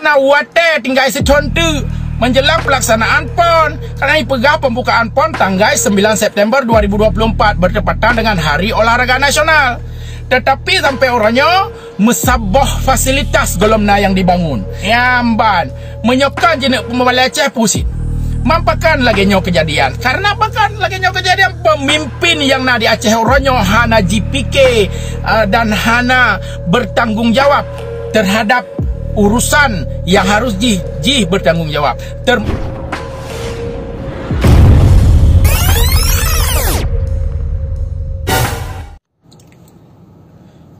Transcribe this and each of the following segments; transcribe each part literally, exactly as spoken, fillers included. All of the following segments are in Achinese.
Na watèe tinggai sithon teuk menjelang pelaksanaan pon, karena ipeugah pembukaan pon tanggai sembilan September dua ribu dua puluh empat bertepatan dengan Hari Olahraga Nasional. Tetapi sampai uroe nyoe, meusaboh fasilitas gohlom na nyang dibangun. Nyan ban, meunyoe kon jineuk peumalèe Aceh pusing. Man pakon lagèe nyoe keujadian? Karena pakon lagèe nyoe keujadian? Pemimpin nyang na di Aceh uroe nyoe hana jipike, eh, dan hana bertanggung jawab terhadap urusan yang harus jih, jih bertanggung jawab. Ter-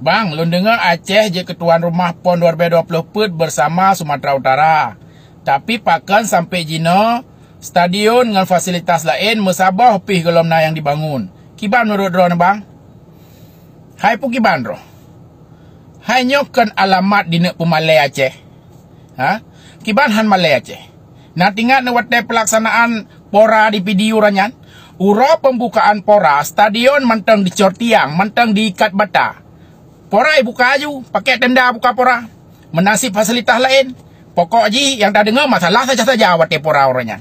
Bang, lôn deungoe Aceh jeuet keu tuan rumah pon dua ribèe dua ploh peuet bersama Sumatera Utara. Tapi pakon sampai jinoe stadion ngon fasilitas laén meusaboh pih gohlom na nyang dibangun. Kiban meunurot droeneuh, Bang? Hai peue kiban droe? Hai nyoe kon alamat dineuk peumalèe Aceh? Ha? Kiban han malèe Aceh? Na teuingat neuh watèe pelaksanaan pora di Pidie uroe nyan? Uroe pembukaan pora, stadion mantong dicor tiang, mantong diikat bata. Pora ibuka aju, pakèk tenda buka pora. Meunan cit fasilitas laén. Pokok jih nyang tadeungoe masalah saja-saja watèe pora uroe nyan.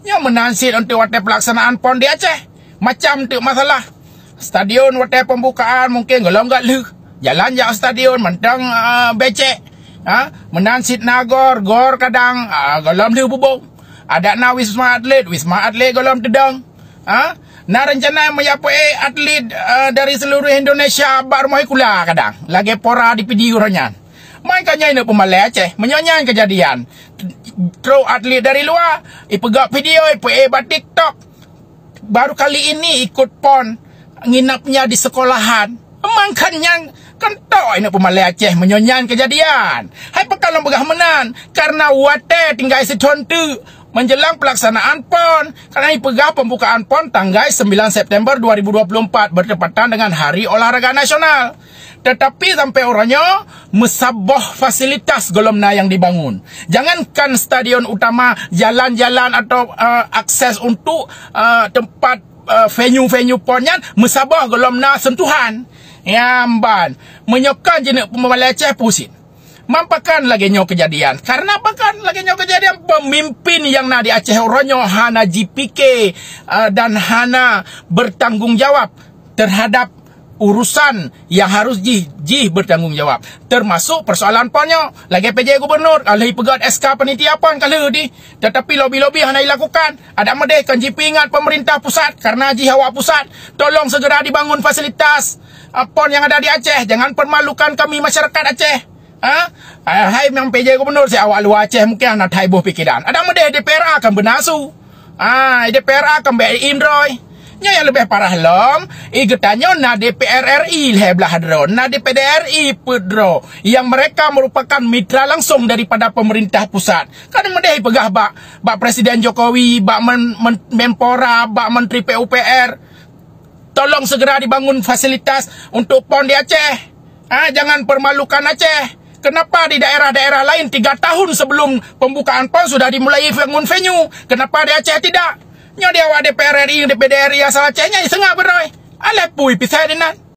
Nyoe meunan cit untuk watèe pelaksanaan pon di Aceh. Macam teuk masalah. Stadion watèe pembukaan mungken gohlom göt lheueh. Jalan jak stadion mantong, ah, becek. Ha? Meunan cit na gor, gor kadang, ah, gohlom lheueh bubông. Adak na wisma atlet, wisma atlet gohlom teudong. Ha? Na rencana meujak peuék atlet, eh, dari seluruh Indonesia bak rumoh sikula kadang. Lagèe pora di Pidie uroe nyan. Man kon nyan neuk peumalèe Aceh. Meunyoe nyan keujadian, trok atlet dari luwa, ipeugöt video, ipeuék bak TikTok. Baru kali ini ikut pon, nginapnya di sekolahan. Man kon nyan, kon tok neuk peumalèe Aceh meunyoe nyan keujadian. Hai pakon lôn peugah meunan? Karena watèe tinggai sithon teuk menjelang pelaksanaan pon, karena ipeugah pembukaan pon tanggai sembilan September dua ribu dua puluh empat bertepatan dengan Hari Olahraga Nasional. Tetapi sampai uroe nyoe, meusaboh fasilitas gohlom na nyang dibangun. Jangankan stadion utama, jalan-jalan atau, eh, akses untuk, eh, tempat, eh, venue-venue pon nyan meusaboh gohlom na sentuhan. Nyan ban, meunyoe kon jineuk peumalèe Aceh pusing. Man pakon lagèe nyoe keujadian? Karena pakon lagèe nyoe keujadian? Pemimpin nyang na di Aceh uroe nyoe hana jipike, eh, dan hana bertanggung jawab terhadap urusan yang harus jih, jih bertanggung jawab, termasuk persoalan pon nyoe. Lagèe P J Gubernur, ka lheueh ipeugöt S K panitia pon ka lheueh di, tetapi lobi-lobi hana ilakukan. Adak meudeh kon jipeuingat pemerintah pusat, karena jih awak pusat, tolong segera dibangun fasilitas, ah, pon yang ada di Aceh. Jangan permalukan kami masyarakat Aceh. Ha? Ah, hai nyang P J Gubernur, si awak luwa Aceh mungken hana that boh pikeran. Adak meudeh D P R A kan beuna su. Ah, D P R A kan bèk indroi. Nyoe nyang leubeh parah lom, i geutanyoe na D P R R I lhèe blaih droe, na D P D R I peuet droe, yang mereka merupakan mitra langsung daripada pemerintah pusat. Kan meudeh ipeugah bak, bak Presiden Jokowi, bak men-, men-, Menpora, bak Menteri P U P R. Tolong segera dibangun fasilitas untuk pon di Aceh. Ha, jangan permalukan Aceh. Kenapa di daerah-daerah lain tiga tahun sebelum pembukaan pon sudah dimulai bangun venue? Kenapa di Aceh tidak? Nyoe di awak D P R R I, D P D R I asal Aceh nyan seungab beurôi. Alah pui pisai dinan.